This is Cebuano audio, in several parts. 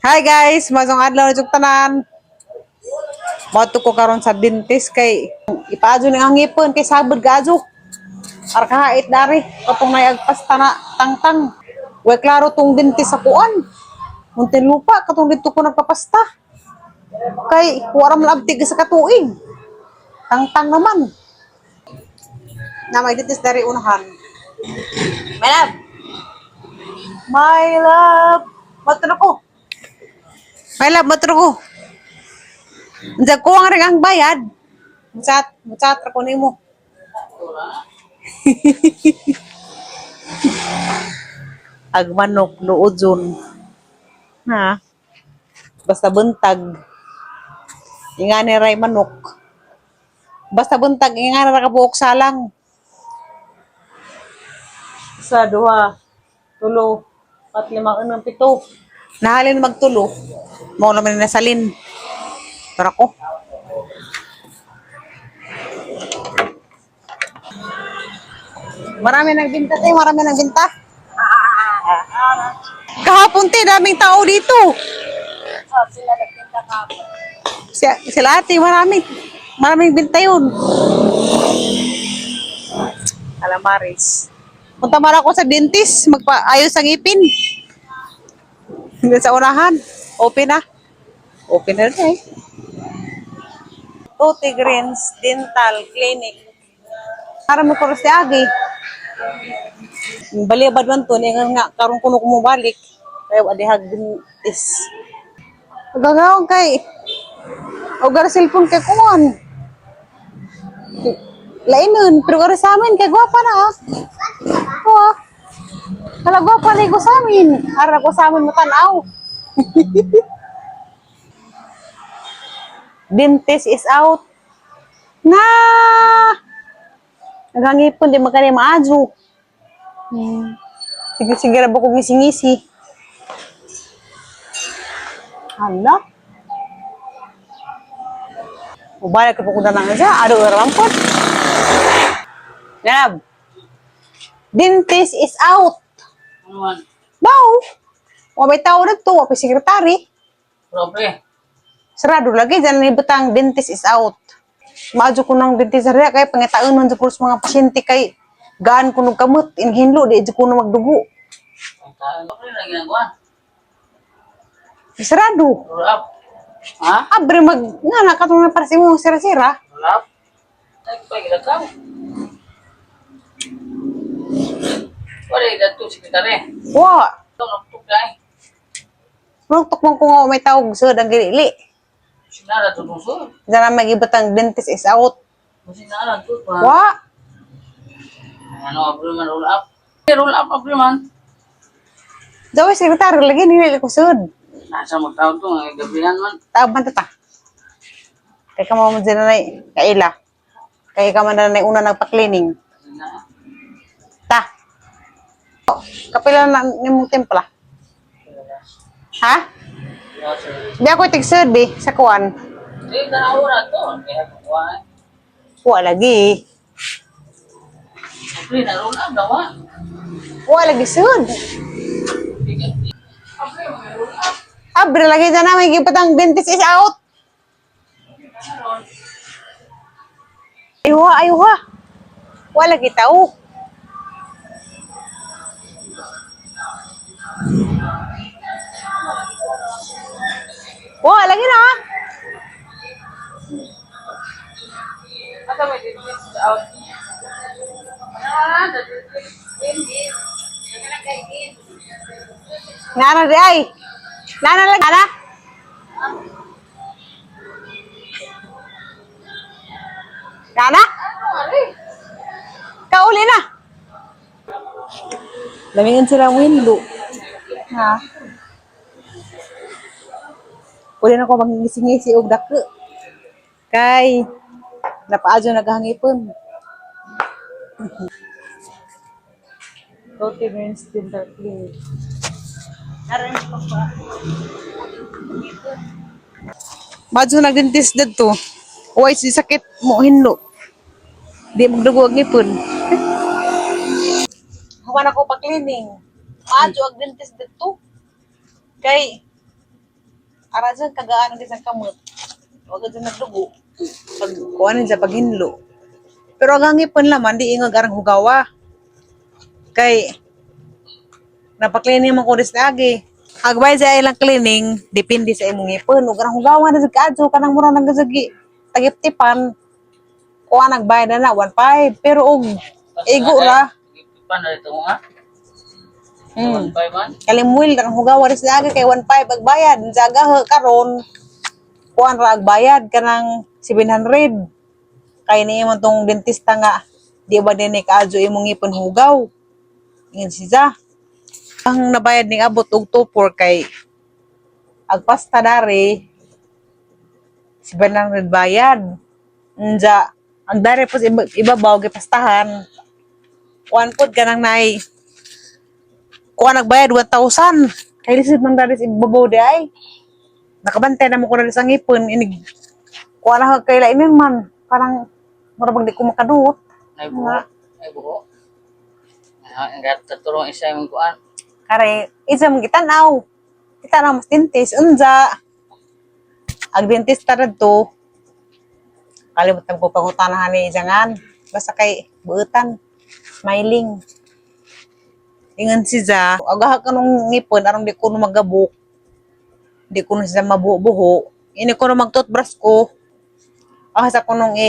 Hi guys, masong adlaw na tanan. Moto ko karon sa dentist kay ipaadyo ni ang ngipon kay sabod gaadyo. Para kahait dari katong nayagpas na tangtang. Way klaro tong dentist sa kuan. Muntinlupa katong dito ko nagpapasta. Kay wala man abtig sa katuig. Tangtang naman. Na may dentist dari unahan. My love. My love. Moto na ko. My love, moto ko. Diyan ko ang ring ang bayad. Muchat, muchat ra ko nimo. Ag manok luod. Ha? Basta buntag. Ingani ray manok. Basta buntag ingani ra ka buok salang. Isa, duha, tulo, pat, lima, enam, pito. Nahalin magtulo. Mao naman ni nasalin. Para ko. Marami nagbinta tayo, marami nagbinta. Kahapon te, daming tao dito. Oh, sila nagtinda kahapon. Sila ate, marami. Maraming binta yun. Calamares. Punta man ako sa dentist, magpaayos ang ngipin. Hanggang sa unahan. Open na. Open na rin eh. Tuti Greens Dental Clinic. Para mo kuro si Agi. Balibad man to, niya nga karon kuno kumubalik. Kaya adihag dentist. Gagawin kay o gara cellphone kay kuan. Lainon, pero gara sa amin kay gwapa na ah. Oo. Hala gwapa na ko sa amin. Ara ko sa amin mo tanaw. Dentist is out. Na! Nagangipon di magkani maadyo. Sige, sige ra ba ko ngisi-ngisi. Hala. Ubaya ka po kung danang siya, ado rampot. Nab. Dentist is out. Ano man? Bao. Wa may tao na to, wa may sekretary. Probe. Sarado lagi dyan ni butang dentist is out. Maadyo ko ng dentist area kay pangitaon man jud ko sa mga pasyente kay gaan ko nung kamot inhinlo di jud ko na magdugo. Ang tao. Probe na ginagawa. Sarado. Roll up. Ha? Abre mag nga na katong na para sa imong sira-sira. Roll up? Ay, pa gilakaw. Wala yung dato, sekretary. Wa. Ito, nakutog na eh. Nagtukmang ko nga wa may tawag sa ang gilili. Sinara to duso. Diyan na magibutang dentist is out. Sinara to pa. Wa. Ano, abre man, roll up. Eh, roll up, abre man. Jawa sekretary lagi nili ko sud. Nasa magtawag to, ang gabihan man. Tawag man ta. Kay ka mo dyan na kaila. Kay ka man na una nagpa-cleaning. Sinara. Ta. Oh, kapila na nimong timpla. Ha? Di ako tigsud bi sa kuan. Eh, tanaw na to. Kaya kukuha eh. Wa lagi. Abre na, roll up, dawa. Wa lagi sud. Abre, roll up. Abre lagi dyan na may gipatang dentist is out. Ayuha, ayuha. Wa lagi tao. Wa lagi na. Asa may dentist out? Ah, the dentist. Nara di ay. Nana lagi. Nana. Nana? Kauli na. Lamingin sila window. Ha? Pwede na ko mangingisi-ngisi og dako. Kay napaadyo naghangipon. Roti Greens Dental Clinic. Narin pa pa. Madyo nagdentist didto. Uy, si sakit mo hinlo. Di magdugo ang ngipon. Huwan ako pa cleaning. Madyo ang dentist didto. Kay Ara dyan, kagaan din sa kamot. Wag dyan nagdugo. Pag kuhanin sa paghinlo. Pero ang hangipon laman, di ingag arang hugawa. Kay, napaklining man ko rin sa agi. Agbay sa ilang cleaning, depende sa imong ngipon. Ug arang hugawa na sa kaadto, kanang mura nang gazagi. Tagiptipan, kuha nagbayad na na, 1.5. Pero og igo ra. Paano ito nga? 1.5 man. Kalimwil ang hugawa rin sa aga kay 1.5 agbayad sa aga he, karon kuan ra agbayad kanang 700 kay niya man tong dentista nga di ba din kaadyo imong ngipon hugaw ingon siya ang nabayad ning abot og 2.4 kay agpasta dari 700 bayad. Unja ang dari po sa ibabaw gipastahan kuan pod kanang nay kuha nagbayad 1,000. Kay lisod man dari sa ibabaw di ay. Nakabantay na mo ko na sa ngipon inig kuha na kay lainin man parang mura bang di ko makaduot. Ay buho. Ay buho. Ah, ang gaturong isa yung kuan. Kare isa mong gitanaw. Kita na mas dentist unja. Ang dentista to kalimutan ko pangutanahan ni Jangan. Basta kay buutan. Smiling. Ingan si Za, agaha ka nung ngipon, aron di ko no magabok. Di ko no siya mabuho-buho. Ini ko no mag-toothbrush ko. Ah, sa kunong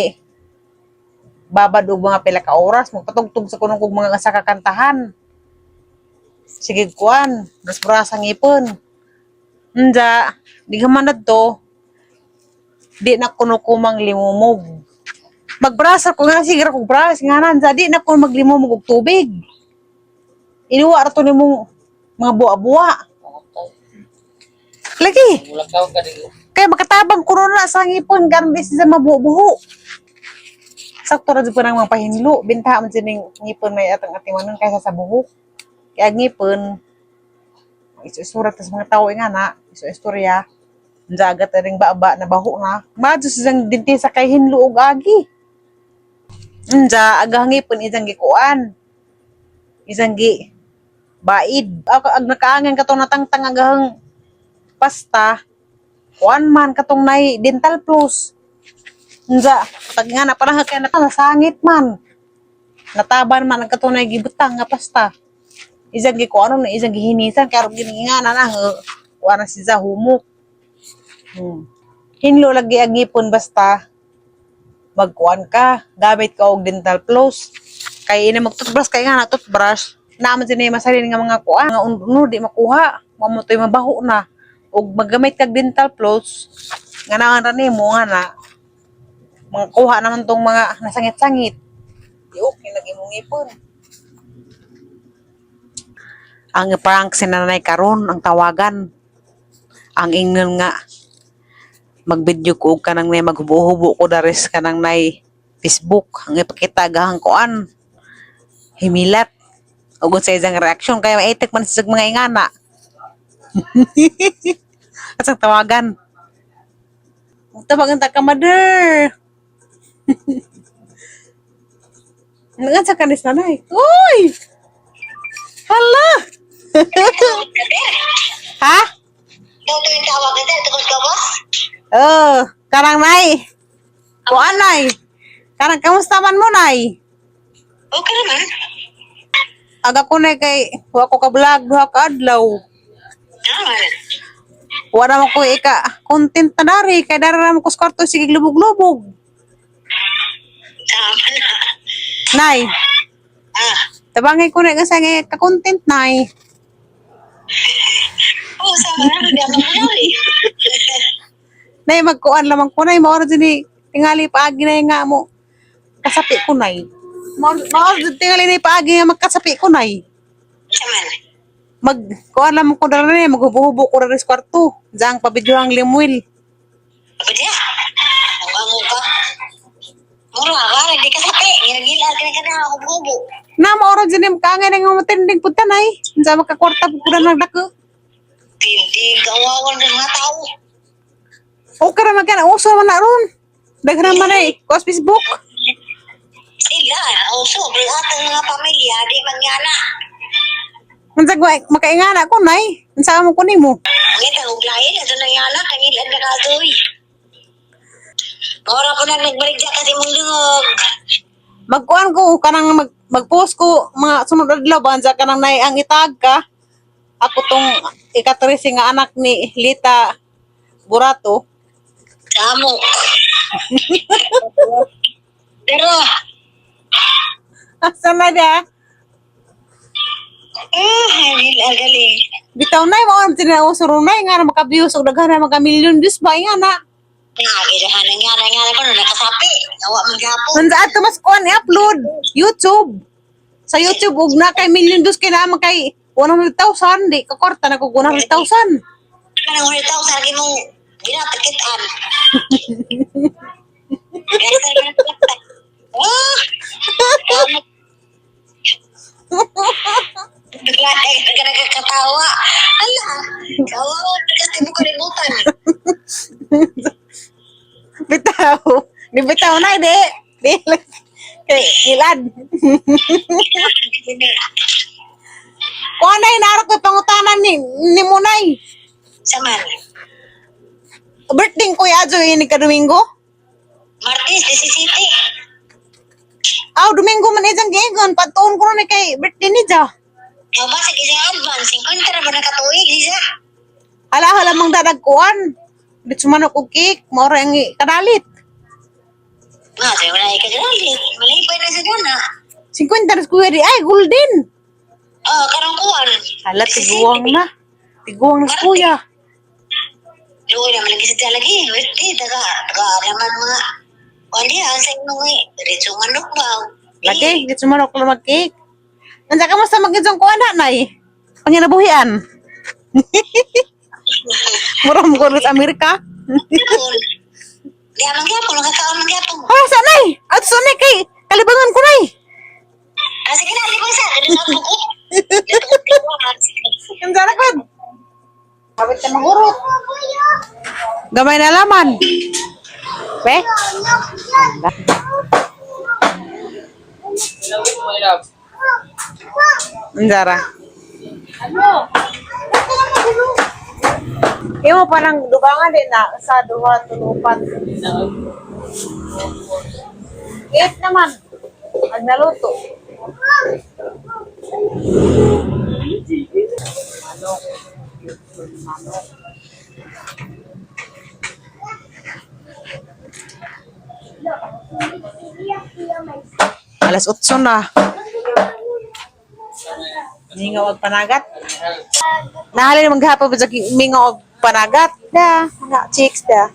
babad og mga pila ka oras, magpatugtog sa kunong kog mga sa kakantahan. Sige kuan, bras-bras ang ngipon. Unja, di ka man to, di na kuno kumang limumog. Magbrasa ko nga, sige ra kog brush, nga nan, di na ko maglimumog og tubig. Inuwa ra to nimong mga buwa-buwa. Pangatay. Lagi, Mulakaw ka dito. kaya makatabang kuno na sa ngipon, garon di siya mabuo-buho. Sakto ra jud po ng mga pahinlo, bintaha man sining ngipon may atang atiwanon kaysa sa buhok. Kaya ang ngipon, isu-isurat sa mga tao nga na, isu-istorya. Jagat na ring baba na baho na. Madyo siyang dinti sa kay hinlo og agi. Unja, agah ngipon isang gikuan. Isang gi baid. Ako ag nakaangan katong natangtang agahang pasta. Kuan man katong nay dental plus. Unja, tag nga na parang kay na nasangit man. Nataban man ang katong nay gibutang nga pasta. Isang gikuan na isang gihinisan karon gininga na na kuan na siya humok. Hinlo lagi ang ngipon basta magkuan ka, gamit ka og dental floss. Kay ina mag-toothbrush kay nga na toothbrush, naa man dinay masalin nga mga kuan, nga uno di makuha, mao to'y mabaho na. Og maggamit kag dental floss, nga naa ra nimo nga na mga kuha naman tong mga nasangit-sangit. Di okay lagi mong ngipon. Ang prank si nanay karon ang tawagan. Ang ingnon nga mag-video ko og kanang nay maghubo-hubo ko daris kanang nay Facebook ang ipakita gahang kuan himilat ug sa isang reaksyon kay maitik man sa mga ingana. At sa tawagan. Tawagan ta ka, mother. Nagan sa kanis nanay. Uy! Hala! Ha? Ikaw to yung tawag na tungkol ka boss? Oh, karang nay. Kuan nay. Karang kamusta man mo nay? Okay naman. Aga ko nay kay wa ko ka vlog duha ka adlaw. Naman. Wa na man ko ika content na dari kay dari ra man ko sa kwarto sige lubog-lubog. Tama na. Nay, Ah. tabangay ko na kasi nga ka content nay. Oo, sama na. Hindi ako nangyari. Nay magkuan lamang ko nay mao ra jud ni tingali paagi nay nga mo kasapi ko nay. Mao mao jud tingali nay paagi nga magkasapi ko nay. Saman. Mag kuan lamang ko dari nay maghubo-hubo ko dari sa kwarto. Diyan pabidyohang Limuel. Apa dia? Ang amo ka. Mura ka, hindi ka sapi. Ginagila ka na ka na ako bubo. Na mao ra jud ni kaangay nang matinding pud tanay. Unsa makakwarta pud ko na nagdako. Hindi kawawan ng mga tao. Okay ra man kana uso man na ron. Daghan man ay kos Facebook. Sila, uso, pero atang mga pamilya, di man nga na. Unsa ko makaingana ko nay. Unsa mo ko nimo? Ang Bakit ang uglain? Ito na yala, kangilan ka kadoy. Mora po na nagbalik dyan kasi mong lungog. Magkuan ko kanang mag-post ko mga sunod adlaw banza kanang nay ang itag ka. Ako tong ikatresi nga anak ni Lita Burato. Tamo. Pero, Asa na da? ah, galing. Bitaw nay mao ang tinauso ron nay nga na maka-views og daghan na maka million views ba nga na. Ah, gidahan nga na nga na ko nakasapi. Nawa man gapon. Unsa ato mas kuan i-upload YouTube. Sa YouTube og na kay million views kay naa man kay 100,000 di ka kwarta na kog 100,000. Kanang wala tao sa mong ginapakitaan. Ah! Tamo. Bigla ka nagkakatawa. Ala, kawawa kasi mo kalimutan. Bitaw. Di bitaw na di. Di kay ilad. Kuan nay naro ko pangutanan ni Munay. Saman, Birthday ko ya ini ka Domingo. Martes, 17. Aw Domingo man ijang giingon patuon ko ni kay birthday ni ja. Ang ba sa isang advance, 50 na ba nakatuig, siya? Ala hala mang dadagkuan. Di sumanok og cake, mao ra ang kadalit. Nga, sabi mo na ikagalit. Malipay na sa gana. 50 na kuya di ay golden. Oh, karong kuwan. Hala tiguang na. Tiguang na si kuya. Luoy naman lagi sa lagi. Di, taga, taga naman mga. Wali, ang sa inyo eh. Diretso nga ba? Lagi, di sumanok lang mag cake. Nandiyan ka mas mag-ijong kuan na nay. Kanya nabuhian. Mura mo ko sa Amerika. Di, amang gyapon, nakakaon man gyapon. Ha, sa nay. At sa nay kay kalibangan ko nay. Ah, sige na, di ba sa? Ano sa buko? Kansa na kod. Kawit ka magurot. Gamay na laman. Pe? Lawin mo, love. Anjara. Ano? Imo parang dugangan din na sa duha tulupat. Eight naman. Pag naluto. Manok. Manok. Alas 8 na. Mingaw og panagat. Nahalin naman gahapon ba sa mingaw og panagat? Da, mga chicks da.